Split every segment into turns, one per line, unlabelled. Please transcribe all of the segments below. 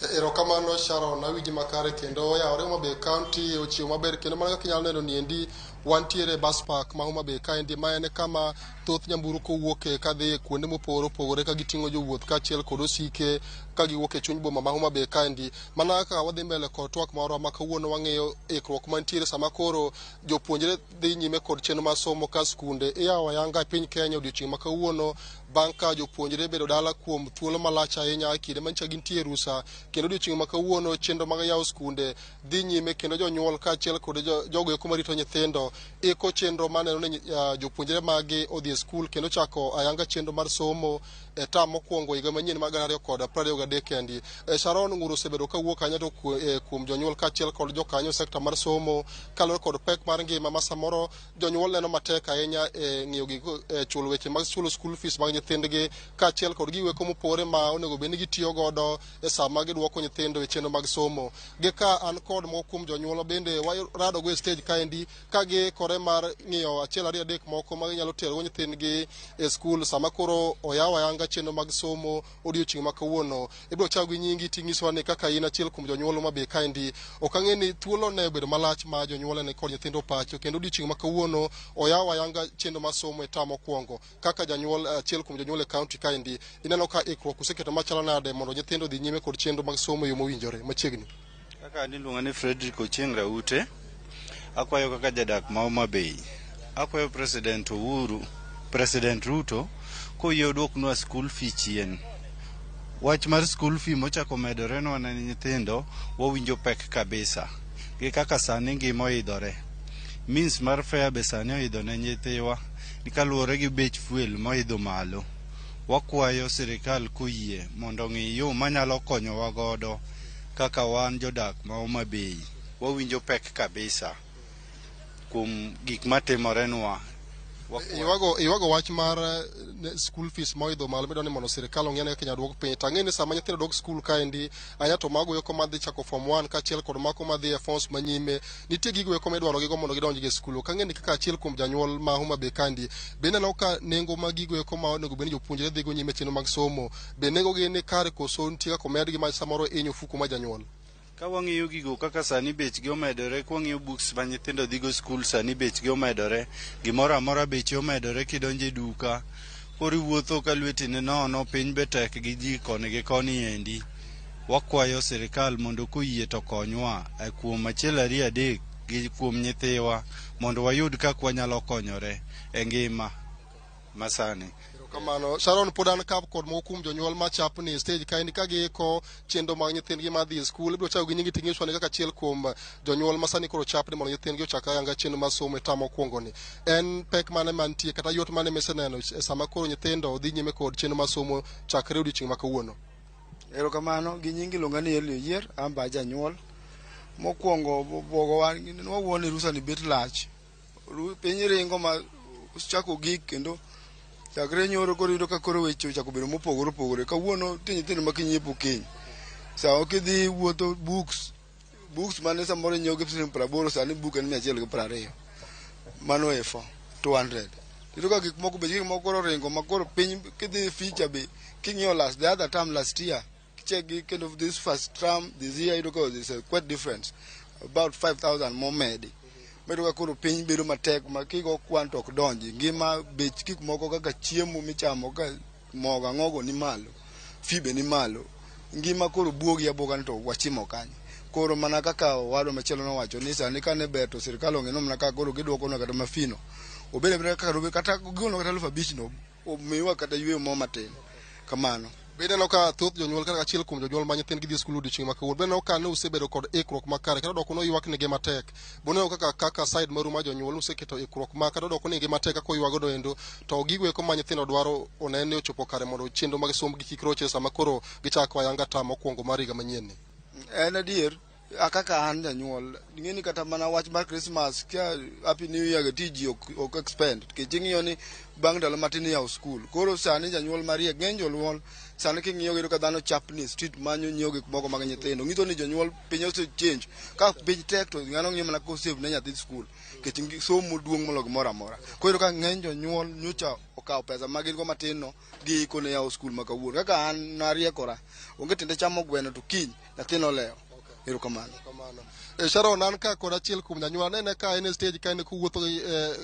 Erokamano Sharon, awinji makare kendo oyawore Homa Bay County ochiew maber kendo mana kaka inyalo neno niendi wantiere e bus park ma Homa Bay kaendi ma en kama thoth nyamburko wuoke kadhi e kuonde mopogore opogore ka giting'o jowuoth kaachiel kod osike ka giwuok e chuny boma ma Homa Bay kaendi. Mana kaka wadhi mbele kod twak marwa ma kawuono wang'iyo ikruok mantiere sama koro jopuonjre dhi nyime kod chenro mar somo ka skunde iyawo ayanga e piny Kenya odiochieng' ma kawuono bang' ka jopuonjre bedo dala kuom thuolo malach ahinya e kinde manyicha gintie e rusa kendo odiochieng' ma kawuono chenro mag yawo skunde dhi nyime kendo jonyuol kaachiel kod jogo eko marito nyithindo iko chenro maneno ni jopuonjre maggi odhi e skul kendo chako ayanga chenro mar somo e tam mokwongo higa manyien mar 2023 kendi. Sharon Ng'uro osebedo kawuok ahinya to kuom jonyuol kaachiel kod jokanyo e sekta mar somo kaluwore kod pek mar ngima ma samoro jonyuol neno matek ahinya e ng'iyo gik e chulo weche mag chulo school fees mag nyithindgi kaachiel kod gigo eko mopogore ma onego bed ni gitiyo godo e sama gidwoko nyithindo e chenro mag somo. Gi ka an kod moko kuom jonyuol bende waradogo e stage kaendi ka giikore mar ng'iyo achiel ariyo adek moko ma ginyalo terogo nyithindgi e skul sama koro oyaw ayanga chenro mag somo odiochieng' ma kawuono. Ibiro chako gi nyingi ting'isowa ni kaka in achiel kuom jonyuol ma be kaendi ok ang'e ni thuolo ne obedo malach ma jonyuol ne kod nyithindo pacho kendo odiochieng' ma kawuono oyaw ayanga chenro mar somo e tam mokwongo. Kaka janyuol achiel kuom jonyuol e kaunti kaendi ineno ka ikruok useketo machalo nade mondo nyithindo odhi nyime kod chenro mag somo e yo mowinjore machiegni.
Kaka an iluonga ni Frederick Ochieng' Raute, akwayo kaka jadak ma Homa Bay, akwayo President Uhuru, President Ruto koyie oduoknwa school fee chien. Wach mar school fee mochako medorenwa ne nyithindo wawinjo pek kabisa gi kaka sani ngima oidhore. Means mar fare be sani oidho ne nyithiwa kaluwore gi bech fuel moidho malo. Wakwayo sirikal koyie mondo ong'i yo manyalo konyowa godo kaka wan jodak ma Homa Bay wawinjo pek kabisa kuom gik matimorenwa.
Iwago wach mar school fees ma oidho malo midwa ni mondo sirikal ong'e kaka inyalo duok piny. To ang'e ni sama nyithindo dok skul kaendi ahinya to mago eko madhi chako form 1 kaachiel kod mago madhi e forms manyime nitie gigo eko midwaro gigo mondo gidonj e skul. Ok ang'e ni kaka achiel kuom janyuol ma Homa Bay kaendi be ineno ka nengo mag gigo eko ma onego bed ni jopuonjre dhigo nyime e chenro mag somo be nengo gi ni kare koso nitie kaka omedgi ma samoro hinyo ofuku ma janyuol.
Ka wang'iyo gigo kaka sani bechgi omedore, kwang'iyo books ma nyithindo dhigo skul sani bechgi omedore, gimoro amora beche omedore kidonjo e duka, koro iwuotho ka lweti ni nono, piny be tek gi ji koni gi koni endi. Wakwayo sirikal mondo koyie to konywa e kuom achiel ariyo adek gi kuom nyithiwa mondo wayud kaka wanyalo konyore e ngima masani.
Erokamano. Sharon pod an ka kod moko kuom jonyuol ma chapni e stage kaendi ka giiko chenro mag nyithindgi mar dhi e skul. Ibiro chako gi nyingi ting'iso ni kaka achiel kuom jonyuol ma sani koro chapni mondo nyithindgi ochak ayanga chenro mar somo e tam mokwongo ni. En pek mane mantie kata yot mane miseneno e sama koro nyithindo dhi nyime kod chenro mar somo chakre odiochieng' ma kawuono?
Erokamano, gi nying iluonga ni Eli Oyier, an be ajanyuol. Mokwongo bwogowa wawuoyo ni rusa ni bet lach. Piny ringo ma chako gik kendo chakre nyoro koro iyudo ka koro weche ochako bedo mopogore opogore. Kawuono nitie nyithindo ma kinyiepo kiny. Sama kidhi wuotho books, books mane samoro inyiewo gi siling 80 sani book en 120. Mano e 200. Iyudo ka gik moko bech gik moko koro oringo ma koro piny kidhi future be king'iyo last the other term last year check gi kendo this first term this year iyudo ka there's a quite difference about 5000 momedi. Bedo ka koro piny bedo matek ma kigo kwan to ok donji. Ngima bech gik moko kaka chiemo michamo kaka mogo ang'ogo ni malo, fee be ni malo. Ngima koro buogi abuoga ni to wachimo kanye. Koro mana kaka owadwa machielo nowacho ni sani kane ber to sirikal ong'ino mana kaka koro giduokonwa kata ma fee no. Obed abeda kaka kata gigolonwa kata 5000 no omiwa kata yweyo mo matin. Kamano.
Be ineno ka thoth jonyuol kata achiel kuom jonyuol ma nyithindgi dhi e skul odiochieng' ma kawuono be ineno ka ne usebedo kod ikruok makare kata odoko noywak nigi matek be uneno kaka kaka side maru mar jonyuol useketo ikruok ma kata odoko nigi matek kaka oywago endo to gigo eko ma nyithindo dwaro one ni ochopo kare mondo chenro mag sombgi kik rochre sama koro gichako ayanga tam mokwongo mar higa manyien ni.
En adier. Kaka an janyuol, ing'e ni kata mana wach mar Christmas kia Happy New Year ti ji ok expend nikech ing'iyo ni bang' ndalo matin iyawo skul. Koro sani janyuol mariek, ng'eny jonyuol sani king'iyo iyudo ka dhano chapni e street manyo nyiewo gik moko mag nyithindo. Nyiso ni jonyuol piny ose change. Ka piny tek to ng'ano ng'iyo mana kosave ne nyathi skul nikech somo duong' moloyo gimoro amora. Koro iyudo ka ng'eny jonyuol nyocha okawo pesa ma gin go matin no giiko ne yawo skul ma kawuono. Kaka an nariekora, onge tiende chamo gweno to kiny nyathi nolewo. Erokamano.
Sharon, an ka kod achiel kuom janyuol anene ka en e stage ka en kowuotho gi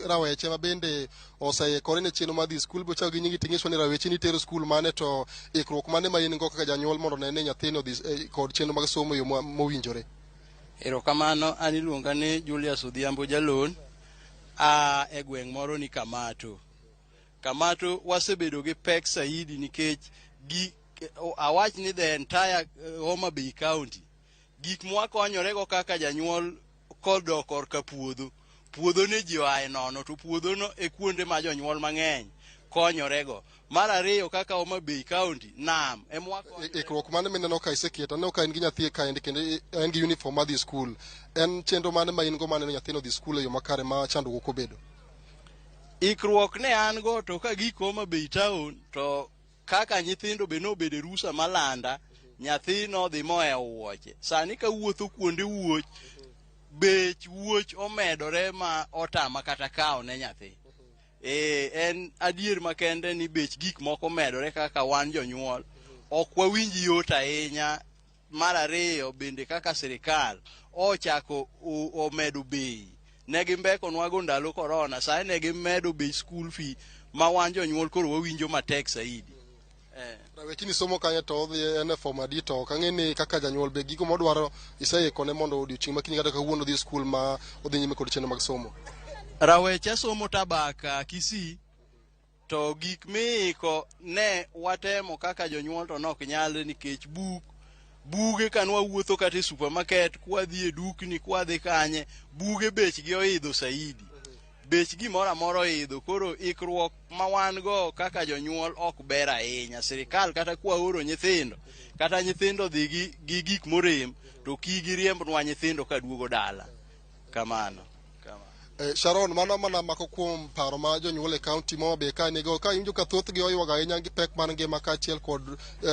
raweche ma bende oseikore ne chenro mar dhi skul. Biro chako gi nyingi ting'iswa ni raweche ni tero skul mane to ikruok mane ma in go kaka janyuol mondo one ni nyathini odhi kod chenro mag somo e yo mowinjore.
Erokamano, an iluonga ni Julius Odhiambo Jalon, a e gweng' moro ni Kamato. Kamato wasebedo gi pek saidi nikech awach ni the entire Homa Bay County gik mwakonyorego kaka janyuol kodok korka puodho, puodho ne ji oae nono to puodho no e kuonde ma jonyuol mang'eny konyorego. Mar ariyo kaka Homa Bay County, nam emwakonyore.
Ikruok mane mineno ka iseketo? Aneno ka in gi nyathi kaendi kendo en gi uniform mar dhi skul. En chenro mane ma in go maneno nyathino dhi skul e yo makare ma chandruok ok obedo?
Ikruok ne an go to ka gik Homa Bay town to kaka nyithindo be nobedo e rusa malanda, nyathi nodhi mohewo wuoche. Sani kawuotho kuonde wuoch, bech wuoch omedore ma otama kata kawo ne nyathi. En adier makende ni bech gik moko omedore kaka wan jonyuol. Ok wawinj yot ahinya. Mar ariyo bende kaka sirikal ochako omedo bei. Ne gimbekonwago ndalo korona, sani ne gimedo bei school fee ma wan jonyuol koro wawinjo matek saidi.
Rawechni somo kanye to odhi en e form adi to ok ang'e ni kaka janyuol be gigo modwaro iseikone mondo odiochieng' ma kiny kata kawuono odhi e skul ma odhi nyime kod chenro mag somo.
Rawecha somo Tabaka Kisii to gik miiko ne watemo kaka jonyuol to nok nyalre nikech buge ka nwawuotho kata e supermarket kwadhi e dukni kwadhi kanye buge bechgi oidho saidi. Bech gimoro amora oidho, koro ikruok ma wan go kaka jonyuol ok ber ahinya. Sirikal kata kwaoro nyithindo, kata nyithindo dhi gi gik morem, to kik giriembnwa nyithindo kaduogo dala. Kamano.
Sharon, mano mana mako kuom paro ma jonyuol e kaunti ma Homa Bay ka nigo. Ka iwinjo ka thothgi oywago ahinya gi pek mar ngima kaachiel kod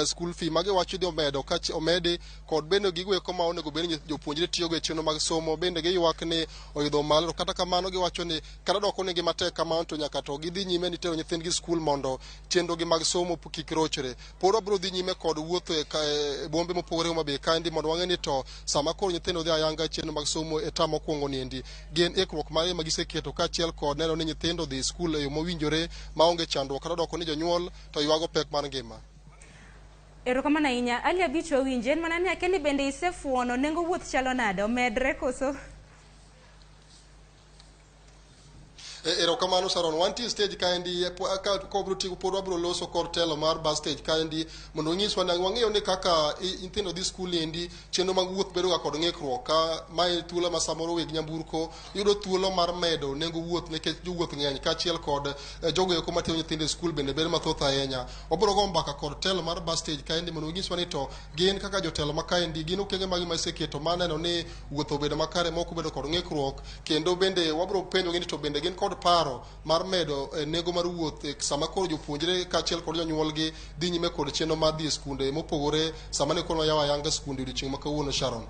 school fee ma giwacho ni omedo omedi kod bende gigo eko ma onego bed ni jopuonjre tiyogo e chenro mag somo bende giywak ni oidho malo. To kata kamano giwacho ni kata doko ni ngima tek kamano to nyaka to gidhi nyime ni tero nyithindgi skul mondo chenro gi mag somo kik rochre. Pod wabiro dhi nyime kod wuotho e bombe mopogore Homa Bay kaendi mondo wang'e ni to sama koro nyithindo dhi ayanga e chenro mag somo e tam mokwongo niendi gin ikruok mage ma giseketo kaachiel kod neno ni nyithindo dhi skul e yo mowinjore maonge chandruok kata doko ni jonyuol to ywago pek mar ngima.
Erokamano ahinya. Ali Abich wawinji. En mana ni akia ni bende isefuono nengo wuoth chalo nade? Omedre koso?
Erokamano Sharon. Wantie stage kaendi ka kobro tieko pod wabro loso kod telo mar bus stage kaendi mondo onyiswa ni wang'eyo ni kaka nyithindo dhi skul endi chenro mag wuoth bedo ga kod ng'ikruok ka mae thuolo ma samoro weg nyamburko yudo thuolo mar medo nengo wuoth nikech jowuoth ng'eny kaachiel kod jogo eko matero nyithindo e skul bende bedo mathoth ahinya. Wabro go mbaka kod telo mar bus stage kaendi mondo onyiswa ni to gin kaka jotelo ma kaendi gin okenge mage ma iseketo mar neno ni wuoth obedo makare ma ok obedo kod ng'ikruok kendo bende wabro penjogi ni to bende gin kod paro mar medo nengo mar wuoth sama koro jopuonjre kaachiel kod jonyuolgi dhi nyime kod chenro mar dhi e skunde mopogore sama ne koro yawo ayanga skunde odiochieng' ma kawuono Sharon.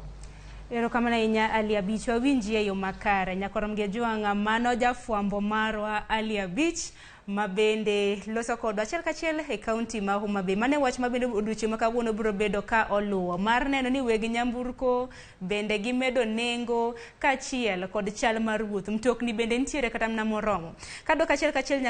Erokamano ahinya Ali Abich, wawinji e yo makare. Nyakorom gi Ajwang' mano jafwambo marwa Ali Abich ma bende loso kodwa achiel kachiel e kaunti ma Homa Bay. Mano e wach ma bende odiochieng' ma kawuono biro bedo ka oluwo mar neno ni weg nyamburko bende gimedo nengo kaachiel kod chal mar wuoth. Mtokni bende nitiere kata mana moromo. Kadok achiel kachiel.